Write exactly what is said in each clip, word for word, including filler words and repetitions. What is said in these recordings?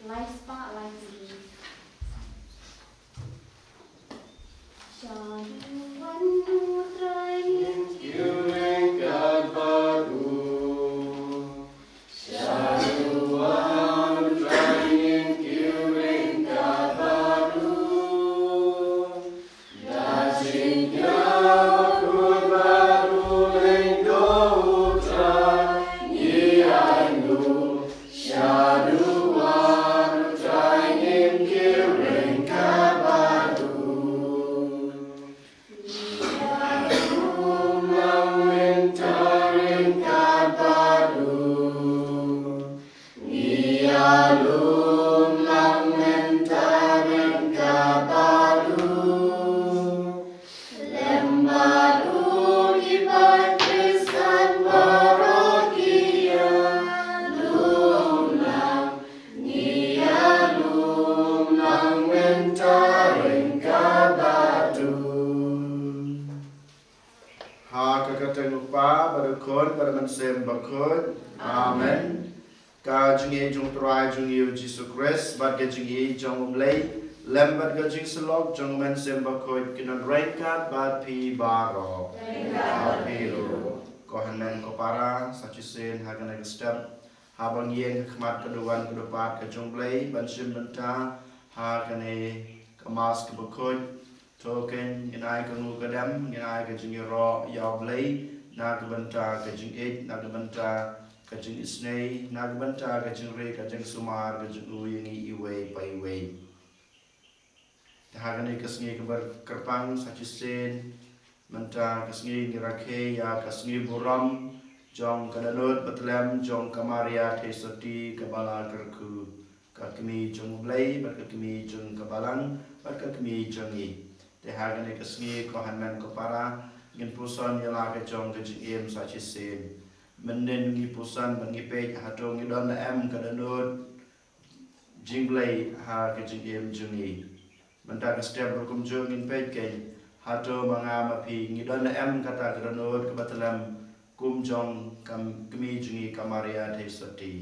Lai spah lai khyndai. Shaduh wan U Trai ngin kiew ryngkat bad u. Shaduh wan U Trai ngin kiew ryngkat bad u. Da jingkiew ryngkat bad u, lyngdoh U Trai ngi ainguh. Shaduh wan U Trai ngin kiew ryngkat bad u. Ngi ïalum lang mynta ryngkat bad u. Ngi ïalum lang mynta ryngkat bad u. Lem bad u ki paid Khristan baroh ki ïalum lang. Ngi ïalum lang mynta ryngkat bad u. Ha ka kyrteng U Kpa bad U Khun bad U Mynsiem Bakhuid. Amen. Ka jingïeit jong U Trai jong ngi U Jisu Khrist bad ka jingïeit jong U Blei lem bad ka jingsyllok jong U Mynsiem Bakhuid kin don ryngkat bad phi baroh. Ryngkat bad phi ruh. Ko hynmen ko para, sa shisien ha kane ka step, haba ngi ïeng ha khmat ka duwan ka dewpat ka jong U Blei ban shim bynta ha kane ka Mass kaba khuid, to kein ngin ai ka nguh ka dem, ngin ai ka jingïaroh ïa U Blei na ka bynta ka jingïeit, na ka bynta ka jingisynei, na ka bynta ka jingri ka jingsumar ka jong u ïa ngi iwei pa iwei. Te ha kane ka sngi kaba kyrpang, sa shisien mynta ka sngi ngi rakhe ïa ka sngi burom jong ka dohnud bad tlem jong ka Maria Theisotti kaba la kyrkhu, ka kmie jong U Blei bad ka kmie jong ka Balang bad ka kmie jong ngi. Te ha kane ka sngi, ko hynmen ko para, ngin puson ïa la ka jong ka jingim sa shisien. Mynnin ngi puson bad ngi peit hato ngi don ne em ka dohnud jong U Blei ha ka jingim jong ngi. Mynta ka step ruh kumjuh ngin peit kein, hato ma nga ma phi ngi don ne em kata ka dohnud kaba tlem kum jong ka kmie jong ngi ka Maria Theisotti.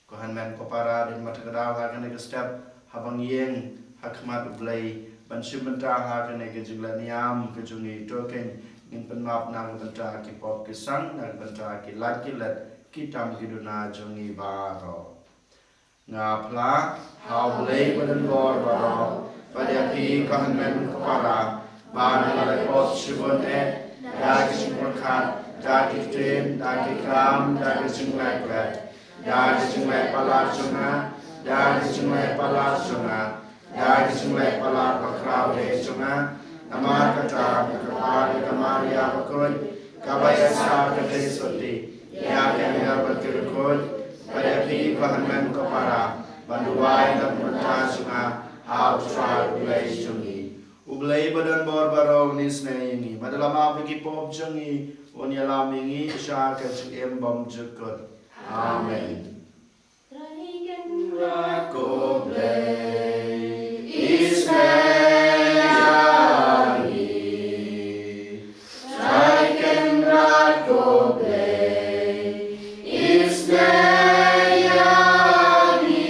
Ko hynmen ko para, dei ma ta ka daw ha kane ka step, haba ngi ïeng ha khmat U Blei ban shim bynta ha kane ka jingleh niam ka jong ngi, to kein ngin pynmap na ka bynta ki pop ki sang, na ka bynta ki lait ki let, ki tam ki duna jong ngi baroh. Nga phla ha U Blei ba don bor baroh, bad ïa phi ko hynmen ko para, ba nga la leh pop shibun eh, da ki jingpyrkhat, da ki ktien, da ki kam, da ki jingleh klet, da ki jingleh palat jong nga, da ki jingleh palat jong nga, da ki jingleh palat bakhraw eh jong nga. Namar kata, nga kyrpad ïa ka Maria bakhuid, kaba ïaisah ka Theisotti, ïa ki angel bad ki riewkhuid, bad ïa phi ko hynmen ko para, ban duwai na ka bynta jong nga ha U Trai U Blei jong ngi. U Blei ba don bor baroh un isynei ïa ngi, bad la map ïa ki pop jong ngi, un ïalam ïa ngi sha ka jingim bymjukut. Amen. Trai Kynrad ko Blei, isynei ïa ngi. Trai Kynrad ko Blei, isynei ïa ngi.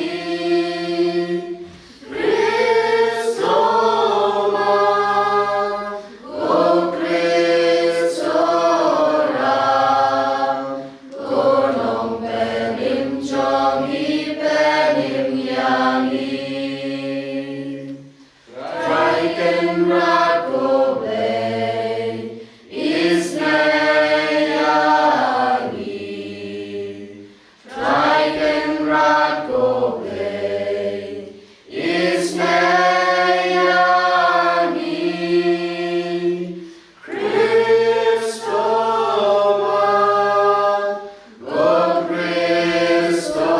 Khrist, ko Khrist, ko Ram, ko Nongpynim jong ngi, pynim ïa ngi. Trai Kynrad ko Blei, isynei ïa ngi. Trai Kynrad ko Blei, isynei ïa ngi. Khrist, ko Khrist, ko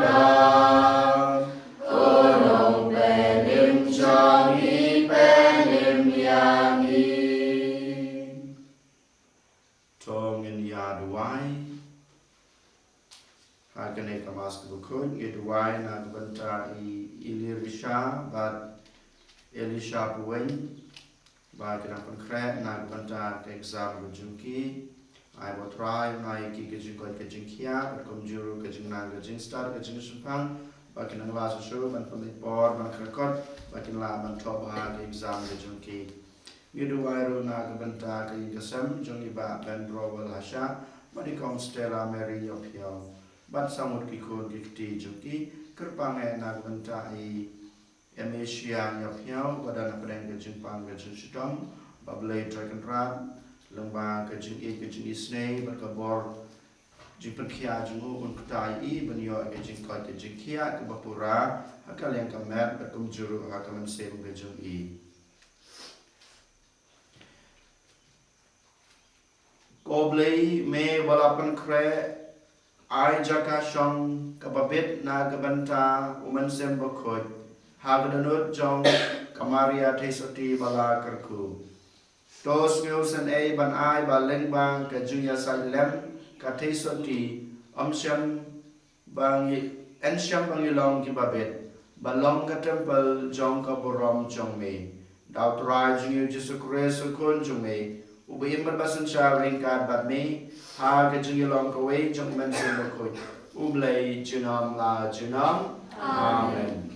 Ram, ko Nongpynim jong ngi, pynim ïa ngi. To ngin ïa duwai. Ha kane ka Mass kaba khuid ngi duwai na ka bynta i Ilirisha bad Elisha Paweng, ba ki dang pynkhreh na ka bynta ka exam ka jong ki. Ai ba U Trai un ai ïa ki ka jingkoit ka jingkhiah, bad kumjuh ruh ka jingnang ka jingstad ka jingshemphang, ba kin nang lah shuh shuh ban pynleit por ban kyrkot ba kin lah ban thoh bha ka exam ka jong ki. Ngi duwai ruh na ka bynta ka ïing ka sem jong i Bah Ben Rowell Hashah bad i Kong Stella Mary Ïohphiaw, bad sa mut ki khun ki kti jong ki. Kyrpang eh na ka bynta i M A Shia Ïohphiaw ba don hapdeng ka jingpang ka jingshitom, ba Blei Trai Kynrad lyngba ka jingïeit ka jingisynei bad ka bor jingpynkhiah jong u un ktai i ban ïoh ka jingkoit ka jingkhiah kaba pura ha ka liang ka met bad kumjuh ruh ha ka mynsiem ka jong i. Ko Blei, me ba la pynkhreh, ai jaka shong kaba bit na ka bynta u Mynsiem Bakhuid ha ka dohnud jong ka Maria Theisotti ba la kyrkhu. To sngewsynei ban ai ba lyngba ka jingïasaid lem ka Theisotti, ym shym ba ngi, yn shym ba ngi long kiba bit, ba long ka templ jong ka burom jong me. Da U Trai jong ngi U Jisu Khrist U Khun jong me, uba im bad ba synshar ryngkat bad me ha ka jingïalong kawei jong U Mynsiem Bakhuid, U Blei junom la junom. Amen. Amen.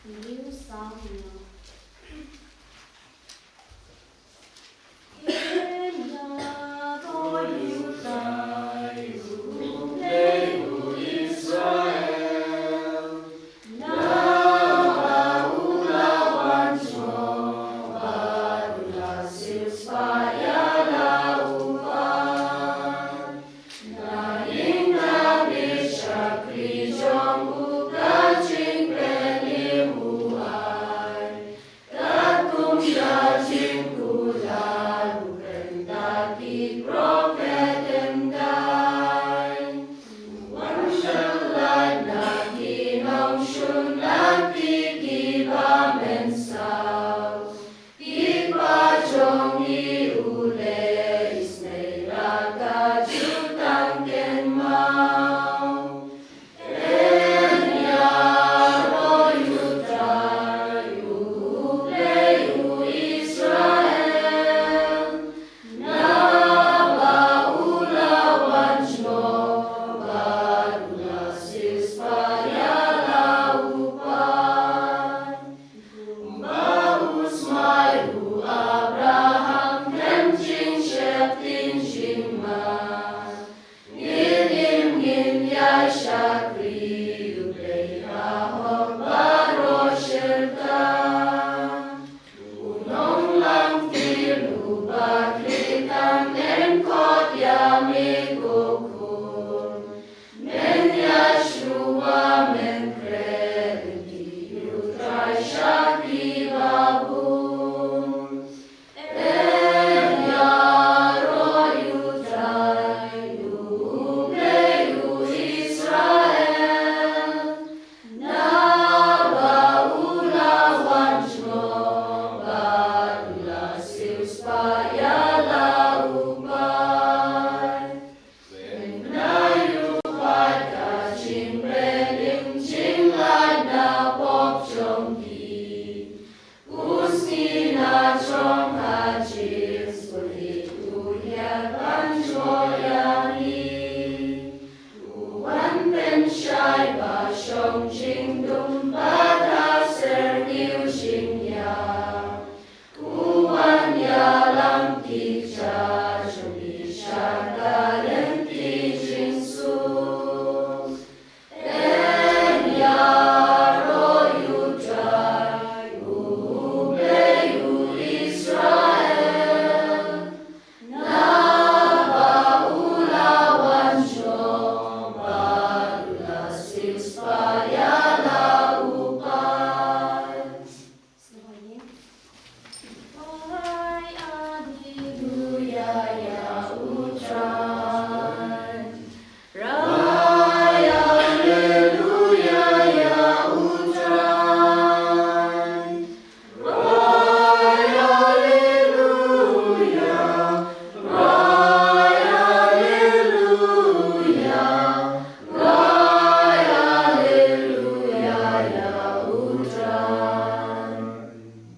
Kynmaw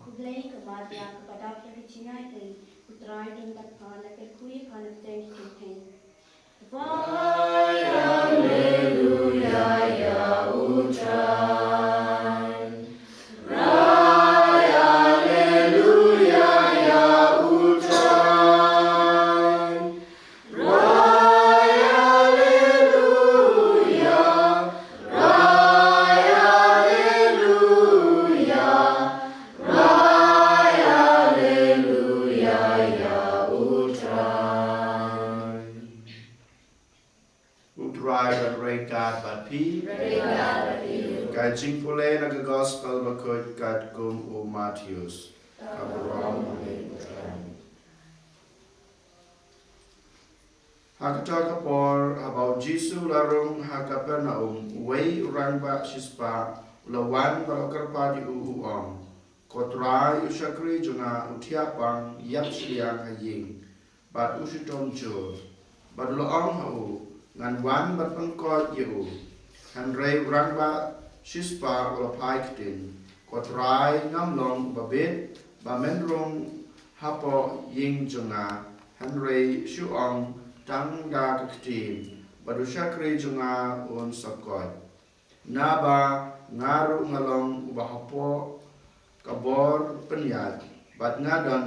Khublei ka Maria kaba dap ïa ka jingaiei, U Trai u don bad pha, la kyrkhu ïa pha na pdeng ki kynthei. U Trai bad Rai Gad bad phi. Ka jingpule na ka Gospel bakhuid katkum u Mathaios. Ka burom. Ha kata ka por, haba u Jisu u la rung ha Kapernaum, uwei u rangbah shispah u la wan bad u la kyrpad ïa u, u ong, Ko Trai, u shakri jong nga u thiah pang ïap shiliang ha ïing, bad u shitom jur. Bad u la ong ha u, Ngan wan bad pynkhuid ïa u. Hynrei u rangbah shispah u la phai ktien, Ko Trai, ngam long uba bit ba men rung hapoh ïing jong nga, hynrei shu ong tang da ka ktien, bad u shakri jong nga un sa koit. Naba nga ruh nga long uba hapoh ka bor pynïaid, bad nga don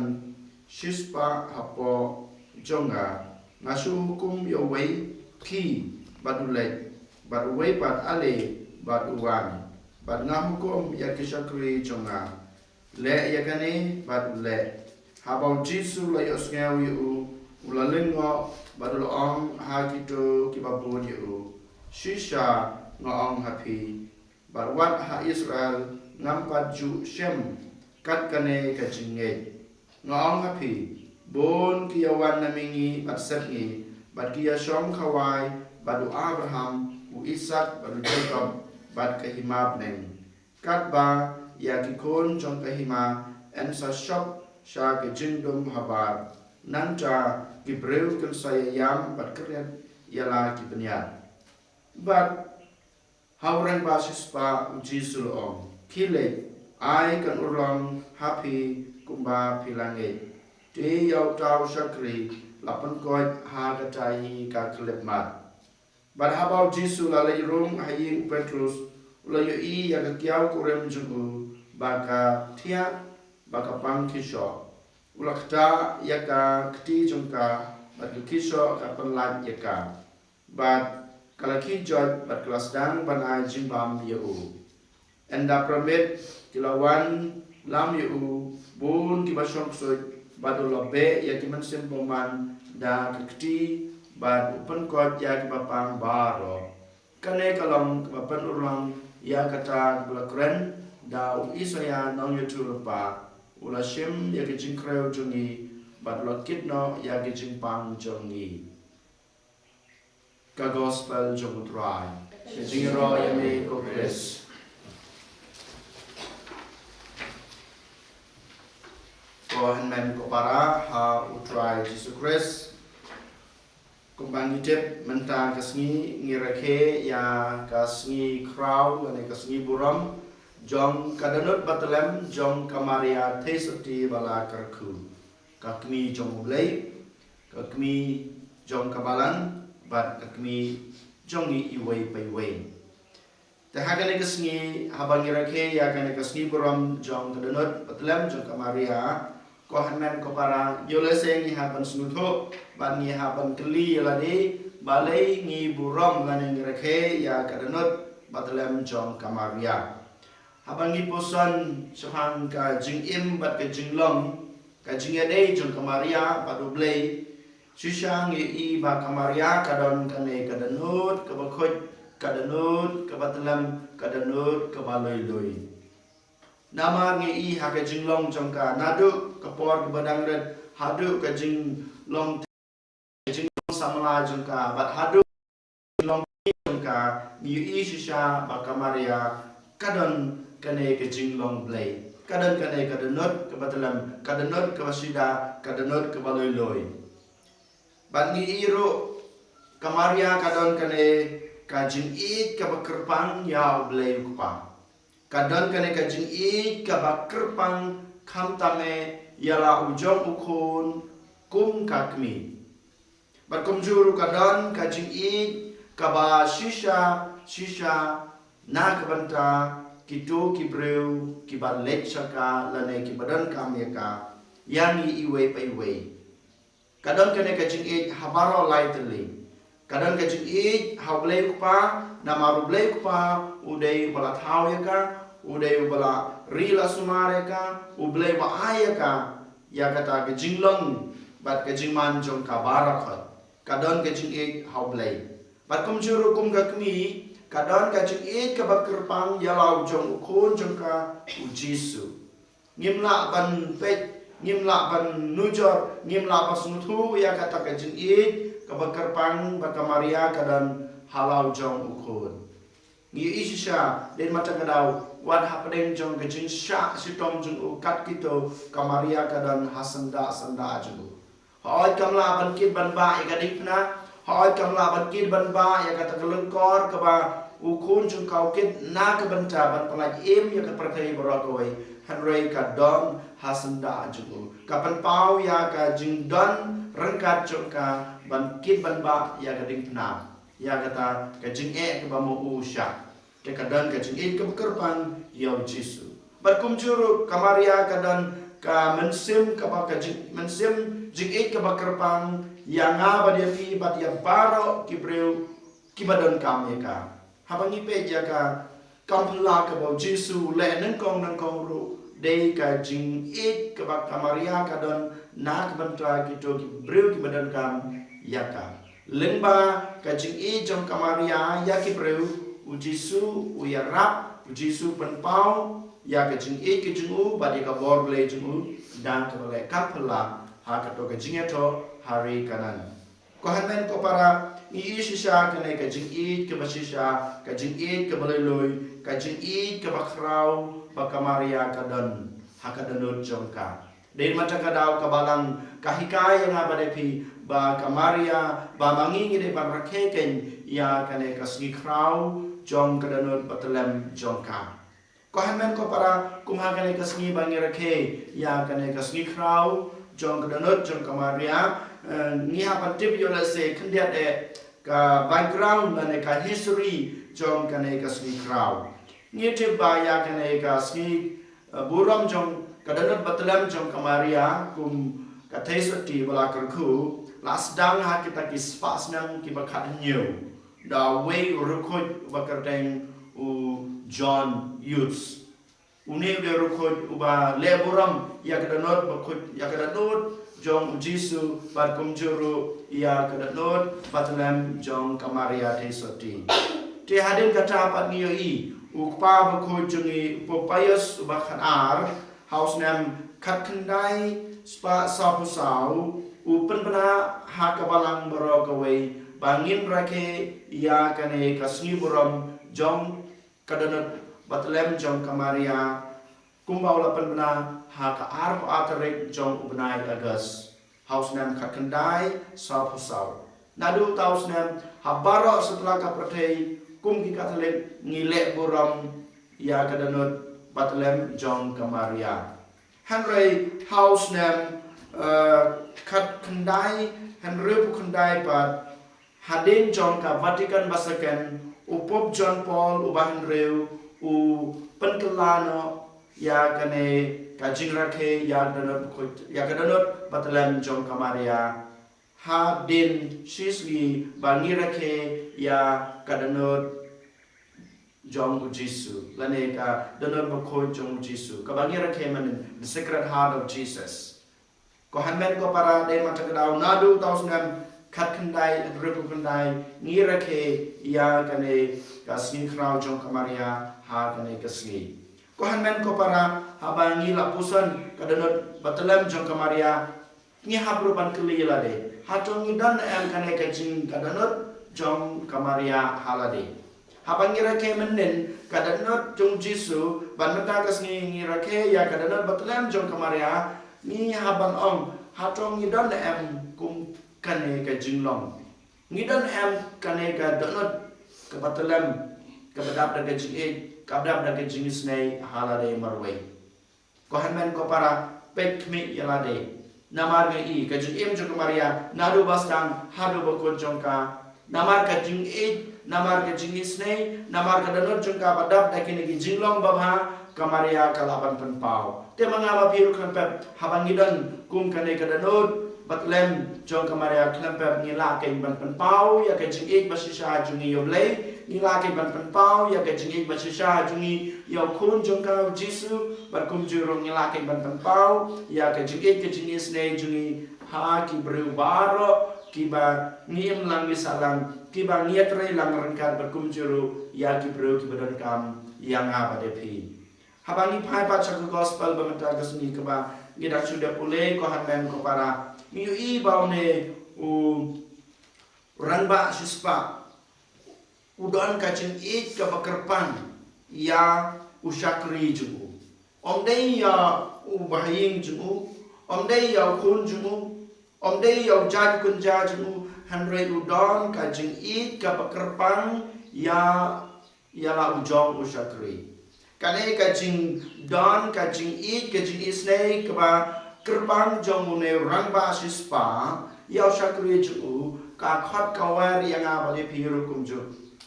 shispah hapoh jong nga. Nga shu hukum ïa uwei, khie, bad u leit, bad uwei pat, ale, bad u wan. Bad nga hukum ïa ki shakri jong nga, leh ïa kane, bad u leh. Haba u Jisu u la ïohsngew ïa u, u la lyngngoh, bad u la ong ha kito kiba bud ïa u, shisha nga ong ha phi, bad wat ha Israel ngam pat ju shem kat kane ka jingngeit. Nga ong ha phi, bun ki ïa wan na mihngi bad sepngi, bad ki ïa shong khawai bad u Abraham, u Isaak, bad u Jakob, bad ka hima bneng. Katba ïa ki khun jong ka hima yn sa shop sha ka jingdum habar, nangta ki briew kin sa ïa ïam bad kren ïa la ki pynïaid. Bad ha u rangbah shispah u Jisu u la ong, khie leit, ai kan urlong ha phi kumba phi la ngeit. Te ïa uta u shakri la pynkoit ha kata hi ka khyllipmat. Bad haba u Jisu u la leit rung ha ïing u Petrus, u la ïohi ïa ka kiaw kurim jong u ba ka thiah, ba ka pang khie shoh. U la ktah ïa ka kti jong ka, bad ka khie shoh ka pynlait ïa ka. Bad ka la khie joit, bad ka la sdang ban ai jingbam ïa u. Ynda pyrmit ki la wan lam ïa u, bun kiba shong ksuid, bad u la beh ïa ki mynsiem bymman da ka kti, bad u pynkoit ïa kiba pang baroh. Kane ka long kaba pynurlong ïa kata kaba la kren da u Isaïah nongïathuhlypa. U la shim ïa ki jingkrew jong ngi, bad u la kit noh ïa ki jingpang jong ngi. Ka Gospel jong u Trai. Ka jingïaroh ïa me ko Khrist. Ko hynmen ko para ha u Trai Jisu Khrist. Kumba ngi tip, mynta ka sngi ngi rakhe ïa ka sngi khraw lane ka sngi burom jong ka dohnud bathylliem jong ka Maria Theisotti ba la kyrkhu, ka kmie jong u Blei, ka kmie jong ka balang, bad ka kmie jong ngi iwei pa iwei. Te ha kane ka sngi, haba ngi rakhe ïa kane ka sngi burom jong ka dohnud bathylliem jong ka Maria, ko hynmen ko para, ïoh lehse ngi hap ban sngewthuh bad ngi hap ban kylli ïa lade, balei ngi burom lane ngi rakhe ïa ka dohnud bathylliem jong ka Maria. Haba ngi pyrshang shaphang ka jingim bad ka jinglong, ka jingïadei jong ka Maria bad u Blei, shisha ngi i ba ka Maria ka don kane ka dohnud kaba khuid, ka dohnud kaba bathylliem, ka dohnud kaba lui lui. Namar ngi i ha ka jinglong jong ka, naduh ka por kaba dang rit haduh ka jinglong, ka jinglong samla jong ka, bad haduh ka jinglong jong ka, ngi i shisha ba ka Maria ka don kane ka jinglong Blei, ka don kane ka dohnud kaba bathylliem, ka dohnud kaba shida, ka dohnud kaba lui lui. Bad ngi i ruh ka Maria ka don kane ka jingïeit kaba kyrpang ïa u Blei u Kpa. Ka don kane ka jingïeit kaba kyrpang, khamtam eh ïa la u jong u khun kum ka kmie. Bad kumjuh ruh ka don ka jingïeit kaba shisha shisha na ka bynta kito ki briew kiba leit sha ka lane kiba donkam ïa ka, ïa ngi iwei pa iwei. Ka don kane ka jingïeit ha baroh lai tylli. Ka don ka jingïeit ha u Blei u Kpa, namar u Blei u Kpa u dei uba la thaw ïa ka, u dei uba la ri la sumar ïa ka, u Blei uba ai ïa ka ïa kata ka jinglong bad ka jingman jong ka baroh khoit. Ka don ka jingïeit ha u Blei. Bad kumjuh ruh kum ka kmie, ka don ka jingïeit kaba kyrpang ïa la u jong u khun jong ka u Jisu. Ngim lah ban peit, ngim lah ban nujor, ngim lah ban sngewthuh ïa kata ka jingïeit kaba kyrpang ba ka Maria ka don ha la u jong u khun. Ngi i shisha, dei na kata ka daw, wat hapdeng jong ka jingshah shitom jong u kat kito, ka Maria ka don ha syndah syndah jong u. Hooid kam lah ban kit ban bah ïa ka diengphna. Hooid kam lah ban kit ban bah ïa kata ka lyngkor kaba u khun jong ka u kit na ka bynta ban pynlait im ïa ka pyrthei baroh kawei. Hynrei ka don ha syndah jong u. Ka pynpaw ïa ka jingdon ryngkat jong ka ban kit ban bah ïa ka diengphna, ïa kata ka jingeh kaba ma u shah. Te ka don ka jingïeit kaba kyrpang ïa u Jisu. Bad kumjuh ruh ka Maria ka don ka mynsiem kaba ka jing, mynsiem jingïeit kaba kyrpang ïa nga bad ïa phi bad ïa baroh ki briew kiba donkam ïa ka. Haba ngi peit ïa ka kam phylla kaba u Jisu u leh nyngkong nyngkong ruh, dei ka jingïeit kaba ka Maria ka don na ka bynta kito ki briew kiba donkam ïa ka. Lyngba ka jingïeit jong ka Maria ïa ki briew, u Jisu u ïarap, u Jisu pynpaw ïa ka jingïeit ka jong u bad ïa ka bor Blei jong u da kaba leh kam phylla ha kato ka jingïathoh ha ri Kanaan. Ko hynmen ko para, ngi ïohi shisha kane ka jingïeit kaba shisha, ka jingïeit kaba lui lui, ka jingïeit kaba khraw ba ka Maria ka don ha ka dohnud jong ka. Dei mynta ka daw ka Balang ka hikai ïa nga bad ïa phi ba ka Maria, ba ma ngi ngi dei ban rakhe kein ïa kane ka sngi khraw jong ka dohnud Bethlehem jong ka. Ko hynmen ko para, kum ha kane ka sngi ba ngi rakhe ïa kane ka sngi khraw jong ka dohnud jong ka Maria, eh, ngi hap ban tip ïa lehse khyndiat eh ka background lane ka history jong kane ka sngi khraw. Ngi tip ba ïa kane ka sngi, eh, burom jong ka dohnud Bethlehem jong ka Maria, kum ka thei sotti ba la kyrkhu, la sdang ha kita ki spah snem kiba khathynñiew da uwei u riewkhuid uba kyrteng u John Eudes. Une u dei u riewkhuid uba leh burom ïa ka dohnud bakhuid, ïa ka dohnud jong u Jisu bad kumjuh ruh ïa ka dohnud Bethlehem jong ka Maria thei sotti. Te hadien kata pat ngi ïohi u kpa bakhuid jong ngi u Pope Pius uba khatar, ha u snem khatkhyndai spah sawphew saw, u pynbna ha ka Balang baroh kawei ba ngin rakhe ïa kane ka sngi burom jong ka dohnud Bethlehem jong ka Maria, kumba u la pynbna ha ka arphew ar tarik jong u bnai August, ha u snem khatkhyndai sawphew saw. Naduh uta u snem, ha baroh satlak ka pyrthei, kum ki Katholik ngi leh burom ïa ka dohnud Bethlehem jong ka Maria. Hynrei ha u snem, eh, khatkhyndai hynriewphew khyndai pat, hadien jong ka Vatican ba second, u Pope John Paul uba hynriew u pynkylla noh ïa kane ka jingrakhe ïa ka dohnud bakhuid, ïa ka dohnud Bethlehem jong ka Maria. Hadien shisngi ba ngi rakhe ïa ka dohnud jong u Jisu, lane ka dohnud bakhuid jong u Jisu, kaba ngi rakhe mynnin, the Sacred Heart of Jesus. Ko hynmen ko para, dei mynta ka daw naduh uta u snem khatkhyndai hynriewphew khyndai ngi rakhe ïa kane ka sngi khraw jong ka Maria ha kane ka sngi. Ko hynmen ko para, haba ngi la puson ka dohnud Bethlehem jong ka Maria, ngi hap ruh ban kylli ïa lade, hato ngi don em kane ka jing ka dohnud jong ka Maria ha lade? Haba ngi rakhe mynnin ka dohnud jong u Jisu, bad mynta ka sngi ngi rakhe ïa ka dohnud Bethlehem jong ka Maria, ngi hap ban ong, hato ngi don em kum kane ka jinglong? Ngi don em kane ka dohnud ka Bethlehem kaba dap da ka jingïeit, kaba dap da ka jingisynei ha lade marwei? Ko hynmen ko para, peit khmih ïa lade. Namar ngi i ka jingim jong ka Maria naduh ba sdang haduh ba kut jong ka. Namar ka jingïeit, namar ka jingisynei, namar ka dohnud jong ka ba dap da kine ki jinglong babha, ka Maria ka lah ban pynpaw. Te ma nga ma phi ruh khlem pep, haba ngi don kum kane ka dohnud Bethlehem jong ka Maria, khlem pep ngi lah kein ban pynpaw ïa ka jingïeit ba shisha jong ngi ïa u Blei, ngi lah kein ban pynpaw ïa ka jingïeit ba shisha jong ngi ïa u khun jong ka u Jisu, bad kumjuh ruh ngi lah kein ban pynpaw ïa ka jingïeit ka jingisynei jong ngi ha ki briew baroh kiba ngi im lang ngi sah lang, kiba ngi ïatrei lang ryngkat, bad kumjuh ruh ïa ki briew kiba donkam ïa nga bad ïa phi. Haba ngi phai pat sha ka gospel ba mynta ka sngi kaba ngi dang shu dep pule, ko hynmen ko para, ngi ïohi ba une u rangbah shispah u don ka jingïeit kaba kyrpang ïa u shakri jong u. Ym dei ïa u bahaïing jong u, ym dei ïa u khun jong u, ym dei ïa u jait u kynja jong u, hynrei u don ka jingïeit kaba kyrpang ïa, ïa la u jong u shakri. Kane ka jingdon ka jingïeit ka jingisynei kaba kyrpang jong une u rangbah shispah ïa u shakri jong u, ka khot ka wer ïa nga bad ïa phi ruh kumjuh.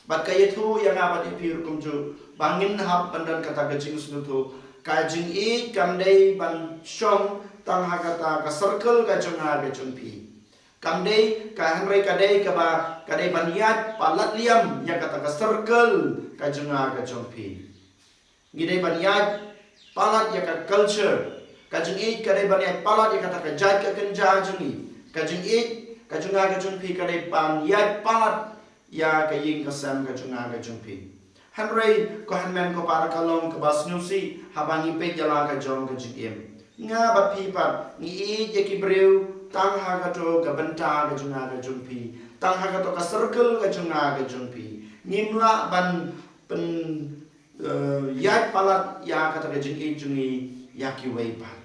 Bad ka ïathuh ïa nga bad ïa phi ruh kumjuh ba ngin hap ban don kata ka jingsngewthuh, Ka jingïeit kam dei ban shong tang ha kata ka circle ka jong nga ka jong phi. Kam dei ka, hynrei ka dei kaba, ka dei ban ïaid palat liam ïa kata ka circle ka jong nga ka jong phi. Ngi dei ban ïaid palat ïa ka culture. Ka jingïeit ka dei ban ïaid palat ïa kata ka jait ka kynja jong ngi. Ka jingïeit ka jong nga ka jong phi ka dei ban ïaid palat ïa ka ïing ka sem ka jong nga ka jong phi. Hynrei ko hynmen ko para, ka long kaba sngewsih haba ngi peit ïa la ka jong ka jingim. Nga bad phi pat ngi ïeit ïa ki briew tang ha kato ka bynta ka jong nga ka jong phi, tang ha kato ka circle ka jong nga ka jong phi. Ngim lah ban pyn, eh, ïaid palat ïa kata ka jingïeit jong ngi ïa kiwei pat.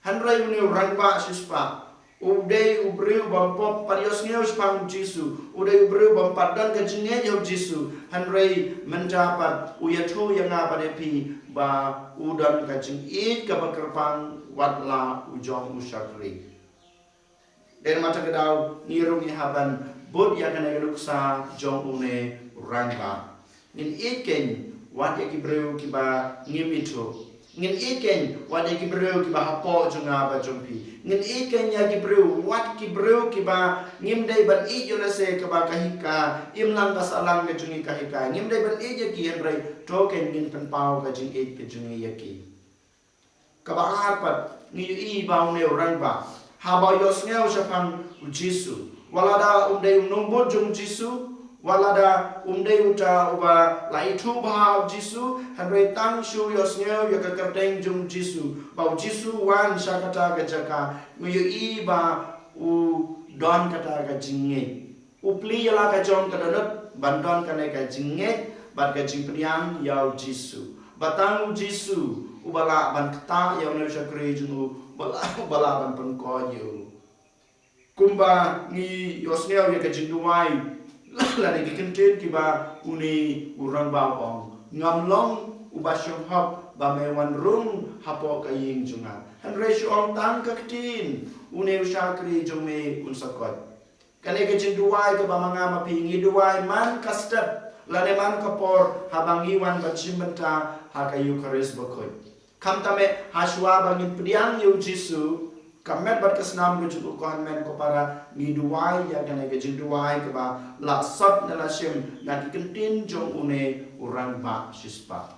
Hynrei une u rangbah shispah u dei u briew bym pat ïohsngew shaphang u Jisu, u dei u briew bym pat don ka jingngeit ïa u Jisu. Hynrei mynta pat u ïathuh ïa nga bad ïa phi ba u don ka jingïeit kaba kyrpang wat la u jong u shakri. Dei namar kata ka daw ngi ruh ngi hap ban bud ïa kane ka nuksa jong une u rangbah. Ngin ïeit kein wat ïa ki briew kiba ngim ithuh. Ngin ïeit kein wat ïa ki briew kiba hapoh jong nga bad jong phi. Ngin ïeit kein ïa ki briew wat ki briew kiba ngim dei ban ïeit ïa u, lehse kaba ka hi ka imlang ka sahlang ka jong ngi ka hi ka. Ngim dei ban ïeit ïa ki, hynrei to kein ngin pynpaw ka jingïeit ka jong ngi ïa ki. Kaba ar pat ngi ïohi ba une u rangbah haba u ïohsngew shaphang u Jisu, wat lada um dei u nongbud jong u Jisu, wat lada um dei uta uba la ithuh bha ha u Jisu, hynrei tang shu ïohsngew ïa ka kyrteng jong u Jisu, ba u Jisu u wan sha kata ka jaka, ngi ïohi ba u don kata ka jingngeit. U plie ïa la ka jong ka dohnud ban don kane ka jingngeit bad ka jingpdiang ïa u Jisu. Ba tang u Jisu uba lah ban ktah ïa une u shakri jong u, uba lah, uba lah ban pynkoit ïa u. Kumba ngi ïohsngew ïa ka jingduwai lane ki kyntien kiba une u rangbah u ong, ngam long uba shong hok ba me wan rung hapoh ka ïing jong nga. Hynrei shu ong tang ka ktien une u shakri jong me un sa koit. Kane ka jingduwai kaba ma nga ma phi ngi duwai man ka step lane man ka por haba ngi wan ban shim bynta ha ka Eukharist bakhuid. Khamtam eh, ha shuwa ba ngin pdiang ïa u Jisu, ka met bad ka snam ka jong u, ko hynmen ko para, ngi duwai ïa kane ka jingduwai kaba la sot ne la shim na ki kyntien jong une u rangbah shispah.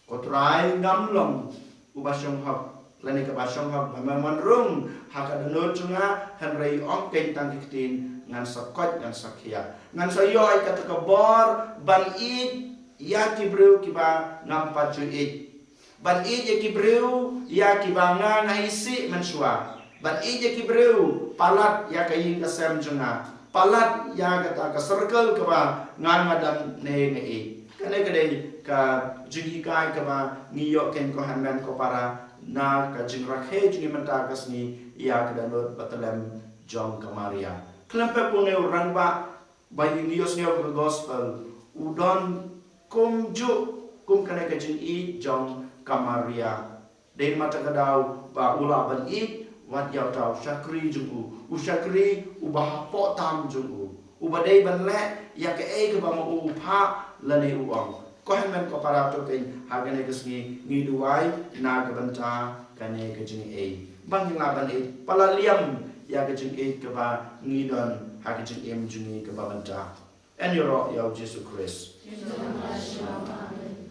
Ko Trai, ngam long uba shong hok lane kaba shong hok ba me wan rung ha ka dohnud jong nga, hynrei ong kein tang ki ktien, ngan sa koit, ngan sa khiah. Ngan sa ïoh ïa kata ka bor ban ïeit ïa ki briew kiba ngam pat ju ïeit. Ban ïeit ïa ki briew ïa kiba nga nga isih mynshuwa. Ban ïeit ïa ki briew palat ïa ka ïing ka sem jong nga, palat ïa kata ka circle kaba nga nga dang ne nga ïeit. Kane ka dei ka jinghikai kaba ngi ïoh kein, ko hynmen ko para, na ka jingrakhe jong ngi mynta ka sngi ïa ka dohnud ba tlem jong ka Maria. Khlem pep, une u rangbah ba ngi ïohsngew ha ka gospel u don kumjuh kum kane ka jingïeit jong ka Maria. Dei namar kata ka daw ba u lah ban ïeit wat ïa uta u shakri jong u, u shakri uba hapoh tam jong u, uba dei ban leh ïa kaei kaba ma u u phah lane u ong. Ko hynmen ko para, to kein ha kane ka sngi ngi duwai na ka bynta kane ka jingïeit ba ngin lah ban ïeit palat liam ïa ka jingïeit kaba ngi don ha ka jingim jong ngi kaba mynta. Yn ïaroh ïa u Jisu Khrist. Amen.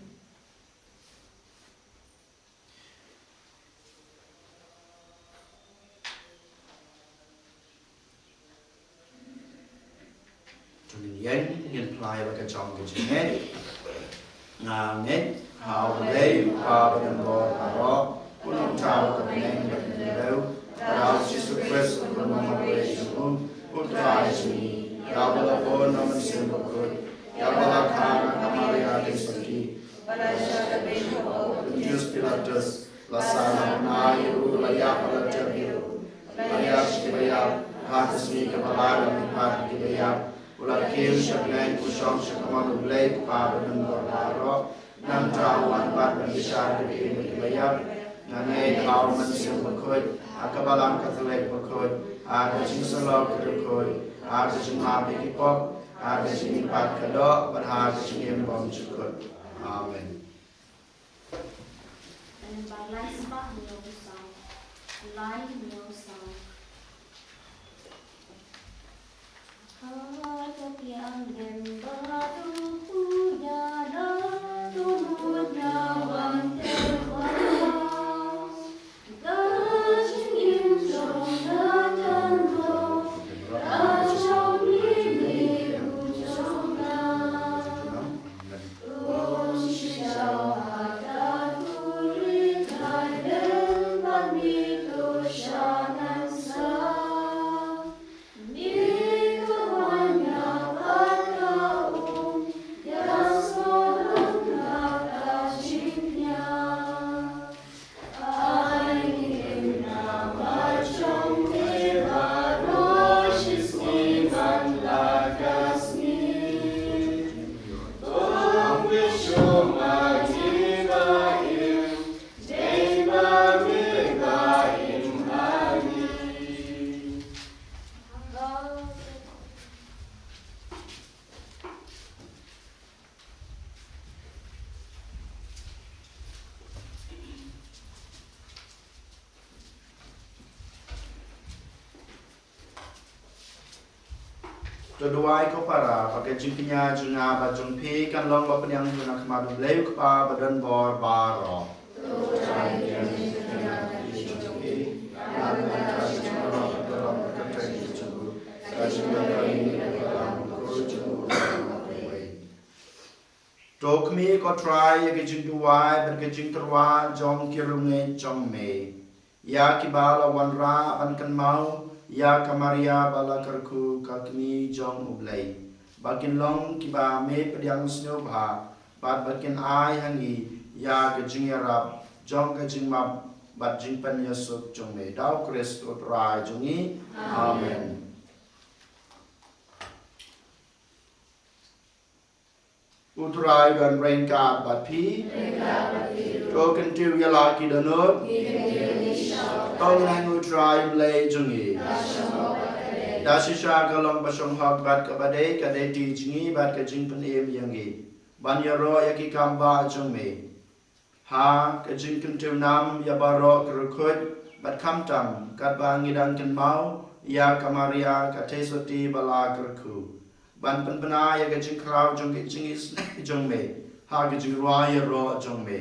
To ngin ïeng, ngin phla ïa la ka jong ka jingngeit. Nga ngeit ha U Blei U Kpa Badonbor baroh, U Nongthaw ka bneng bad ka kynriew, da U Jisu Khrist U Khun Marwei jong U, U Trai jong ngi, ïa uba la bun na U Mynsiem Bakhuid, ïa uba la kha na ka Maria Theisotti, bad la shah kyrpad hapoh u Pontius Pilatus, la sah na bnai ïa u, la ïap bad la tep ïa u, la ïap sha kiba ïap, ha ka sngi kaba lai la mihpat na kiba ïap, u la kiew sha bneng, u shong sha kamon U Blei U Kpa Badonbor baroh. Nangta u wan pat ban bishar ïa kiba im bad kiba ïap. Nga ngeit ha U Mynsiem Bakhuid, ha ka Balang Katholik bakhuid, ha ka jingsyllok ka dukhuid, ha ka jingmap ïa ki pop, ha ka jingmihpat ka doh, bad ha ka jingim bymjukut. Amen. Ka lyngba lai spah hynñiew saw. Lai hynñiew saw. Ka tiang ngim ba tu puja da tu muda wan te wa. Ka jingim jong nga tang ko, ka jong ngi ni u jong nga. To duwai ko para, ba ka jingkñia jong nga bad jong phi kan long ba pdiang na khmat U Blei U Kpa ba don bor baroh. To khmih ko Trai ïa ka jingduwai bad ka jingtyrwa jong ki riewngeit jong me, ïa kiba la wanrah ban kynmaw ïa ka Maria ba la kyrkhu, ka kmie jong U Blei, ba kin long kiba me pdiang sngewbha bad ba kin ai ha ngi ïa ka jingïarap jong ka jingmap bad jingpynïasuk jong me. Da U Khrist U Trai jong ngi. Amen. U Trai u don ryngkat bad phi. To kyntiew ïa la ki dohnud. To ngin ïa U Trai U Blei jong ngi. Da shisha ka long ba shong hok bad kaba dei, ka dei ti jong ngi bad ka jingpynim ïa ngi ban ïaroh ïa ki kam bah jong me. Ha ka jingkyntiew nam ïa baroh ki riewkhuid bad khamtam katba ngi dang kynmaw ïa ka Maria ka theisotti ba la kyrkhu, ban pynbna ïa ka jingkhraw jong ka jingisynei jong me ha ka jingrwai ïaroh jong me.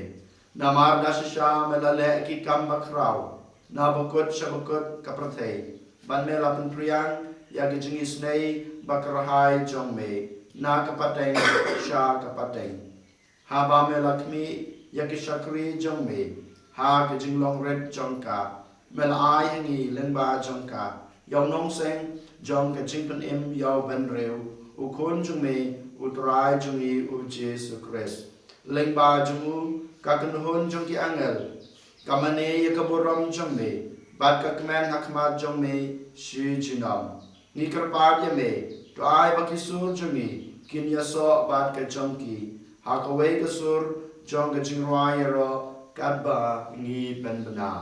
Namar da shisha me la leh ki kam bakhraw na bakut sha bakut ka pyrthei, bad me la pynphriang ïa ka jingisynei bakyrhai jong me na ka pateng sha ka pateng. Haba me la khmih ïa ki shakri jong me ha ka jinglong rit jong ka, me la ai ha ngi lyngba jong ka ïa u nongseng jong ka jingpynim ïa u bynriew, u Khun jong me, U Trai jong ngi U Jisu Khrist. Lyngba jong u ka kynhun jong ki angel ka mane ïa ka burom jong me, bad ka kmen ha khmat jong me shi junom. Ngi kyrpad ïa me, to ai ba ki sur jong ngi kin ïasoh bad ka jong ki ha kawei ka sur jong ka jingrwai ïaroh katba ngi pynbna.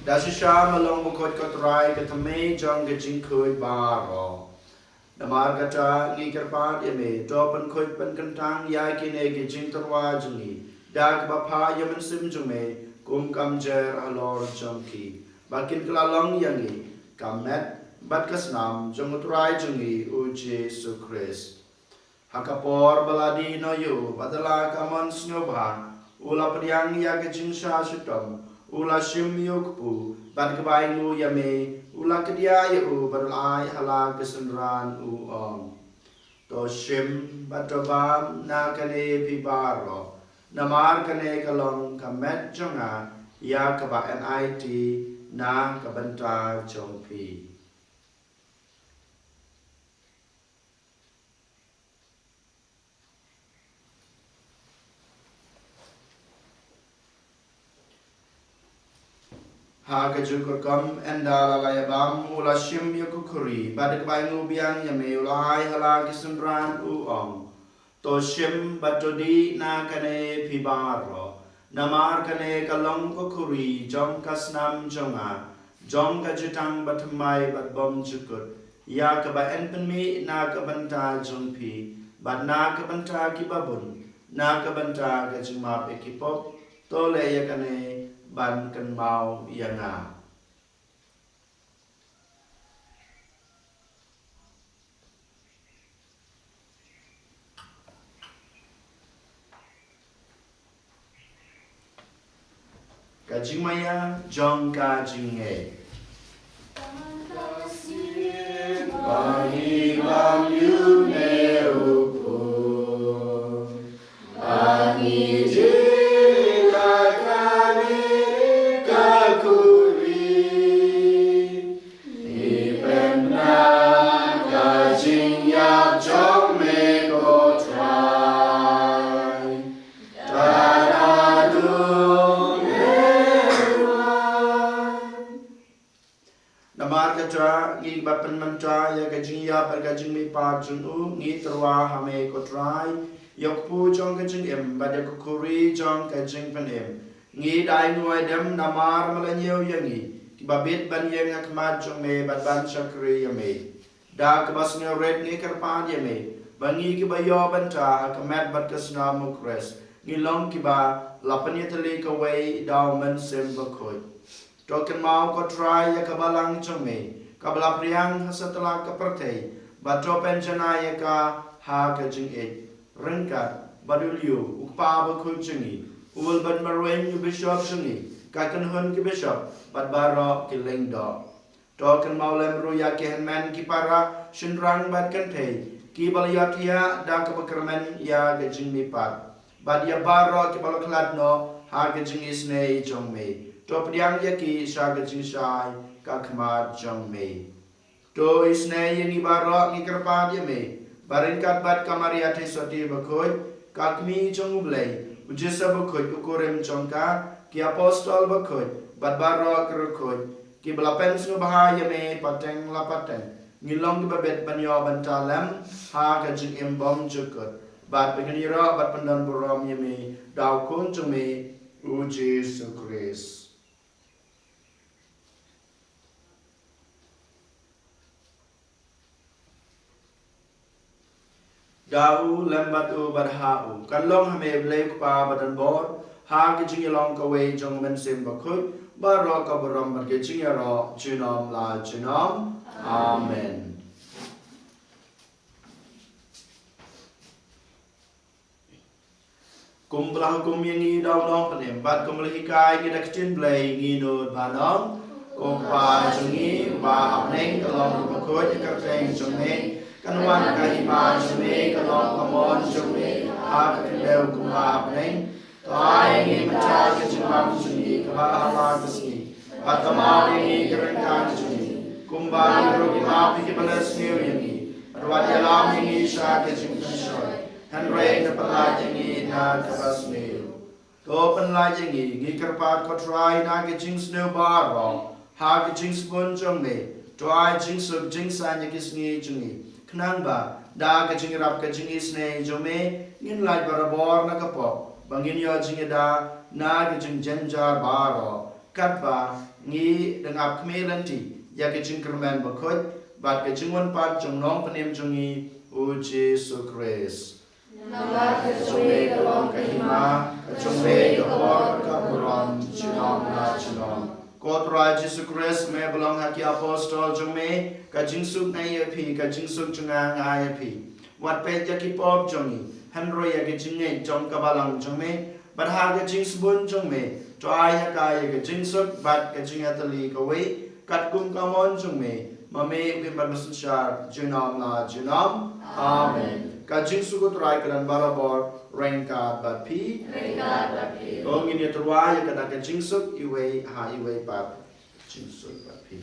Da shisha me long bakhuid ko Trai, ka thymmei jong ka jingkhuid baroh. Namar kata ngi kyrpad ïa me, to pynkhuid pynkyntang ïa kine ki jingtyrwa jong ngi da kaba phah ïa u Mynsiem jong me kum ka mjer halor jong ki, ba kin kylla long ïa ngi ka met bad ka snam jong u Trai jong ngi u Jisu Khrist. Ha ka por ba la die noh ïa u bad da la ka mon sngewbha, u la pdiang ïa ka jingshah shitom, u la shim ïa u kpu, bad kaba ainguh ïa me, u la kdiah ïa u bad u la ai ha la ki synran, u ong: To shim bad to bam na kane phi baroh, namar kane ka long ka met jong nga ïa kaba aiti na ka bynta jong phi. Ha ka juk rukom, ynda la la ïa bam, u la shim ïa ka khuri, bad da kaba ainguh biang ïa me, u la ai ha la ki synran, u ong: To shim bad to dih na kane phi baroh, namar kane ka long ka khuri jong ka snam jong nga, jong ka jutang bathymmai bad bymjukut, ïa kaba yn pynmih na ka bynta jong phi bad na ka bynta kiba bun, na ka bynta ka jingmap ïa ki pop. To leh ïa kane ban kynmaw ïa nga. Ka jingmaïa jong ka jingngeit. Namar kata, ngi ba pynmynta ïa ka jingïap bad ka jingmihpat jong u, ngi tyrwa ha me ko Trai, ïa u kpu jong ka jingim bad ïa ka khuri jong ka jingpynim. Ngi da ainguh aidem namar me la ñiew ïa ngi kiba bit ban ïeng ha khmat jong me bad ban shakri ïa me. Da kaba sngewrit ngi kyrpad ïa me ba ngi kiba ïoh bynta ha ka met bad ka snam u Khrist, ngi long kiba la pynïatylli kawei da u Mynsiem Bakhuid. To kynmaw ko Trai ïa ka balang jong me kaba la pdiang ha satlak ka pyrthei, bad to pynjanai ïa ka ha ka jingïeit, ryngkat bad u Leo, u kpa bakhuid jong ngi, u Wilbert Marwein, u bishop jong ngi, ka kynhun ki bishop bad baroh ki lyngdoh. To kynmaw lem ruh ïa ki hynmen ki para, shynrang bad kynthei kiba la ïohthiah da kaba kyrmen ïa ka jingmihpat, bad ïa baroh kiba la khlad noh ha ka jingisynei jong me. To pdiang ïa ki sha ka jingshai ka khmat jong me. To isynei ïa ngi baroh, ngi kyrpad ïa me ba ryngkat bad ka Maria Theisotti bakhuid, ka Kmie jong u Blei, u Joseph bakhuid u kurim jong ka, ki apostol bakhuid bad baroh ki riewkhuid kiba la pynsngewbha ïa me pateng la pateng, ngin long kiba bit ban ïoh bynta lem ha ka jingim bymjukut, bad ba ngin ïaroh bad pyndon burom ïa me da u Khun jong me u Jisu Khrist. Da u, lem bad u, bad ha u, kan long ha me Blei u Kpa badonbor, ha ka jingïalong kawei jong u Mynsiem Bakhuid, baroh ka burom bad ka jingïaroh junom la junom. Amen. Kumba la hukum ïa ngi da u Nongpynim, bad kumba la hikai ïa ngi da ka ktien Blei, ngi nud ban ong: Ko Kpa jong ngi uba ha bneng, ka long kaba khuid ïa ka kyrteng jong me, kan wan ka hima jong me, kan long ka mon jong me ha ka khyndew kumba ha bneng. To ai ïa ngi mynta ka jingbam jong ngi kaba ha la ka sngi, bad to map ïa ngi ki ryngkat jong ngi, kumba ngi ruh ngi map ïa kiba leh sniew ïa ngi, bad wat ïalam ïa ngi sha ka jingpynshoi, hynrei to pynlait ïa ngi na kaba sniew. To pynlait ïa ngi, ngi kyrpad ko Trai, na ka jingsniew baroh ha ka jingsbun jong me. To ai jingsuk jingsaiñ ïa ki sngi jong ngi, khnang ba da ka jingïarap ka jingisynei jong me, ngin lait barabor na ka pop, ba ngin ïoh jingïada na ka jingjynjar baroh. katba ngi dang ap khmih lynti ïa ka jingkyrmen bakhuid bad ka jingwan pat jong u Nongpynim jong ngi u Jisu Khrist. Namar ka jong me ka long ka hima, ka jong me ka bor, ka burom, junom la junom. Ko Trai Jisu Khrist, me ba long ha ki apostol jong me, ka jingsuk nga ai ïa phi, ka jingsuk jong nga nga ai ïa phi. Wat peit ïa ki pop jong ngi, hynrei ïa ka jingngeit jong ka balang jong me, bad ha ka jingsbun jong me, to ai ha ka ïa ka jingsuk bad ka jingïatylli kawei, katkum ka mon jong me, ma me u Kpa bad u Mynsiem Bakhuid, junom la junom. Amen. Ka jingsuk u Trai ka don barabor ryngkat bad phi. Ryngkat bad phi. To ngin ïa tyrwa ïa kata ka jingsuk iwei ha iwei pat. Jingsuk bad phi.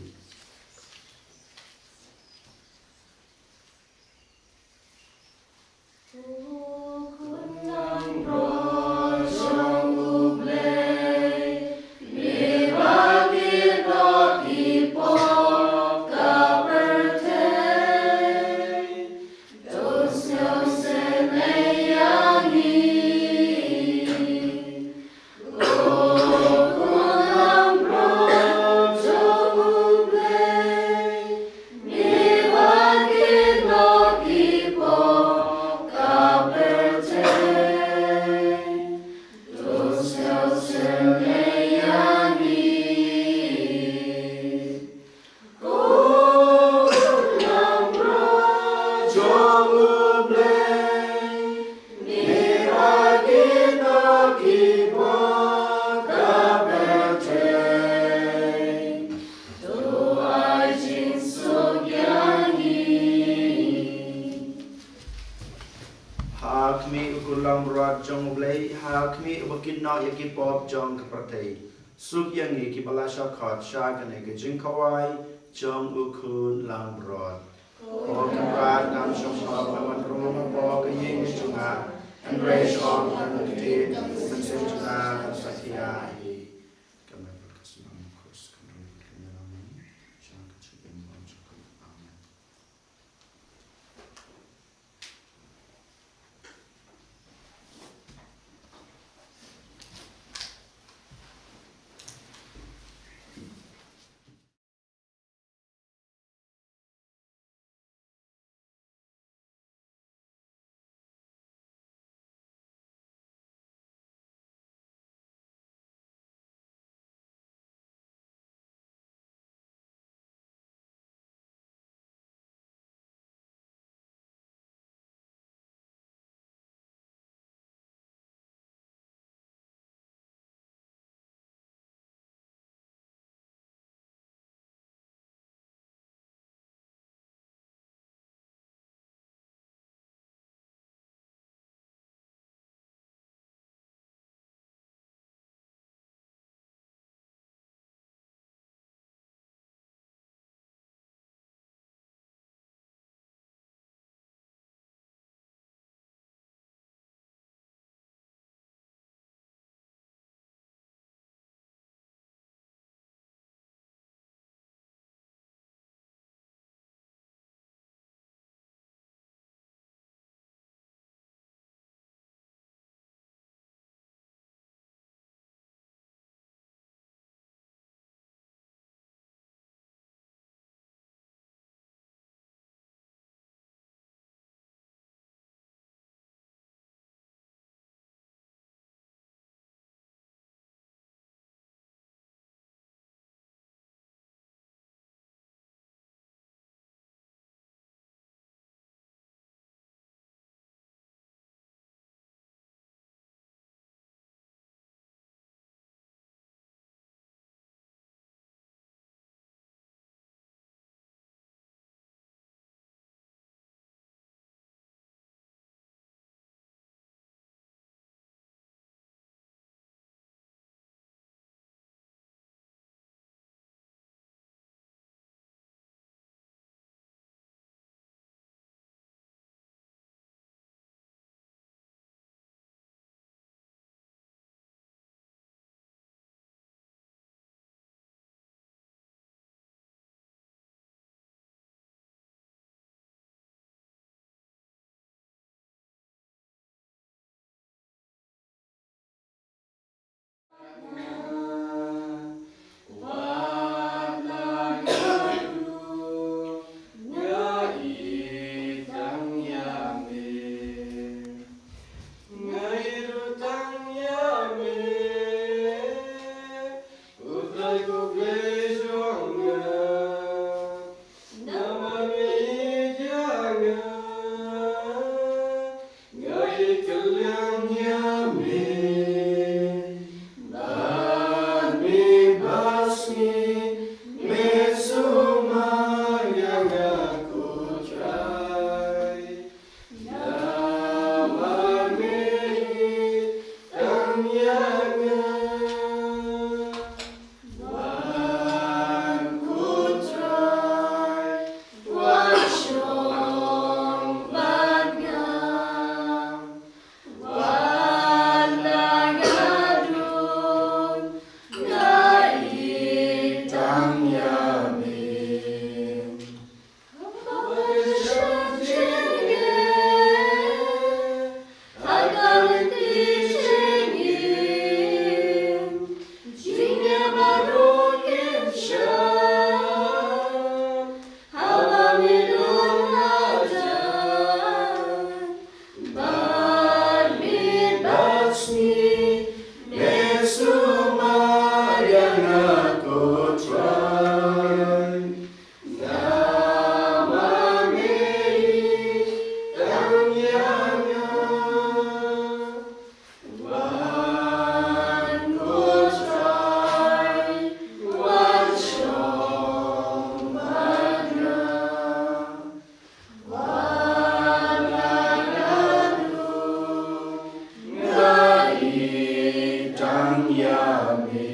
Ha khmih u khun langbrot jong U Blei, ha khmih uba kynnoh ïa ki pop jong ka pyrthei. Suk ïa ngi kiba la shah khot sha kane ka jingkhawai jong u khun langbrot. Ko Kynrad ngam shym hok ban wan rung hapoh ka ïing jong nga, hynrei shu ong tang ka ktien, mynsiem jong nga kan sa khia hi. Ka mei bad ka snam u Khrist kan ring bad ka ïalam. Sha ka jingim baroh jong ka. Amen. Ko Blei jong nga, namar me ïeit ïa nga, nga ïakylliang ïa me. Bad me basngi me sumar ïa nga, ko Trai. Namar me ïeit tang ïa nga. Wan, ko Trai, wan shong bad nga. Wat la nga duk, nga ïeit tang ïa me. Bad me basngi me sumar ïa nga, ko Trai. Namar me ïeit tang ïa nga. Wan, ko Trai, wan shong bad nga. Wat la nga duk, nga ïeit tang ïa me.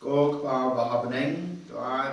Ko Kpa ba ha bneng, to ai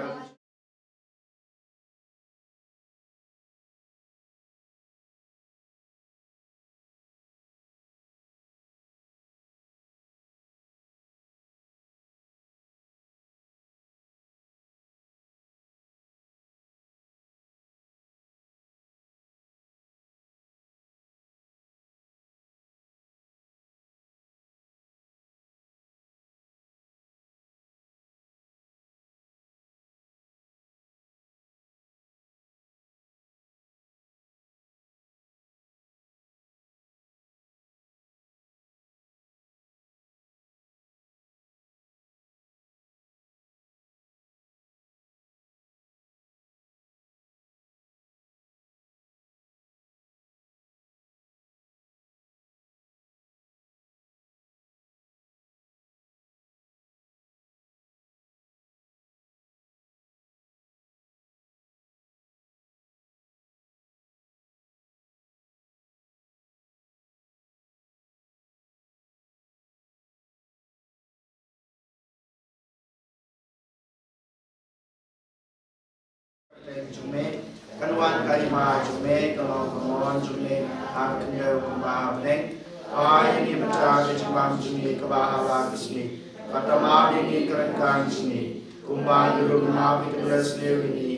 Kan wan ka hima jong me, ka long ka mon jong me ha ka khyndew kumba ha bneng. Ai ïa ngi mynta ka jingbam jong ngi kaba ha la ka sngi. Bad to map ïa ngi ka ryngkat jong ngi, kumba ngi ruh ngi map ïa ki ba la sniew ïa ngi.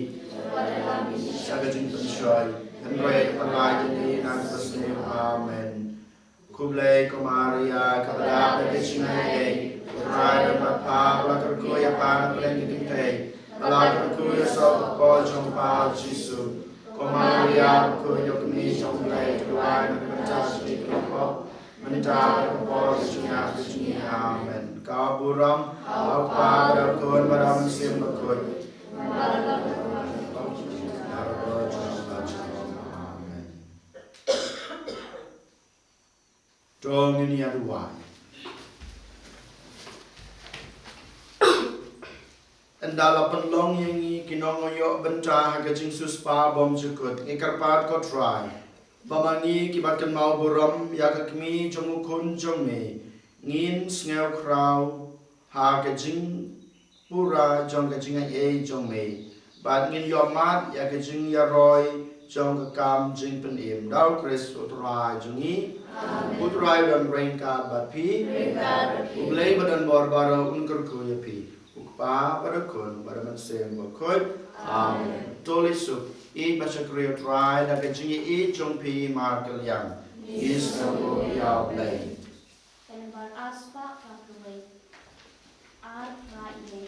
Sa ka jingpynshoi, hynrei pynlait ïa ngi na ka basniew. Amen. Khublei ko Maria, kaba dap da ka jingaiei, U Trai u don bad pha, pha la kyrkhu ïa pha na pdeng ki kynthei, pha la kyrkhu ïa u soh ka kpoh jong pha Jisu. Ko Maria, ko kmie jong U Blei, duwai na ka bynta jong ngi ki ba pop, mynta bad ha ka por ka jingïap ka jong ngi. Amen. Ka burom ha U Kpa bad ha U Khun bad ha U Mynsiem Bakhuid. Amen. To ngin ïa duwai. Ynda la pynlong ïa ngi ki nongïoh bynta ha ka jingsiewspah bymjukut, ngi kyrpad ko Trai ba ma ngi kiba kynmaw burom ïa ka kmie jong u Khun jong me, ngin sngew khraw ha ka jingpura jong ka jingaiei jong me, bad ngin ïohmad ïa ka jingïaroi jong ka kam jingpynim. Da U Khrist U Trai jong ngi. Amen. U Trai un ryngkat bad phi. Ryngkat bad phi. U Blei ba don bor baroh un kyrkhu ïa phi. U Kpa bad U Khun bad U Mynsiem Bakhuid. Amen. Amen. To leit suk, ïeit bad shakri U Trai da ka jingïeit jong phi markylliang. Ngi sngewbha ïa U Blei. Pynban aspah ka kawei. Ar phra ine.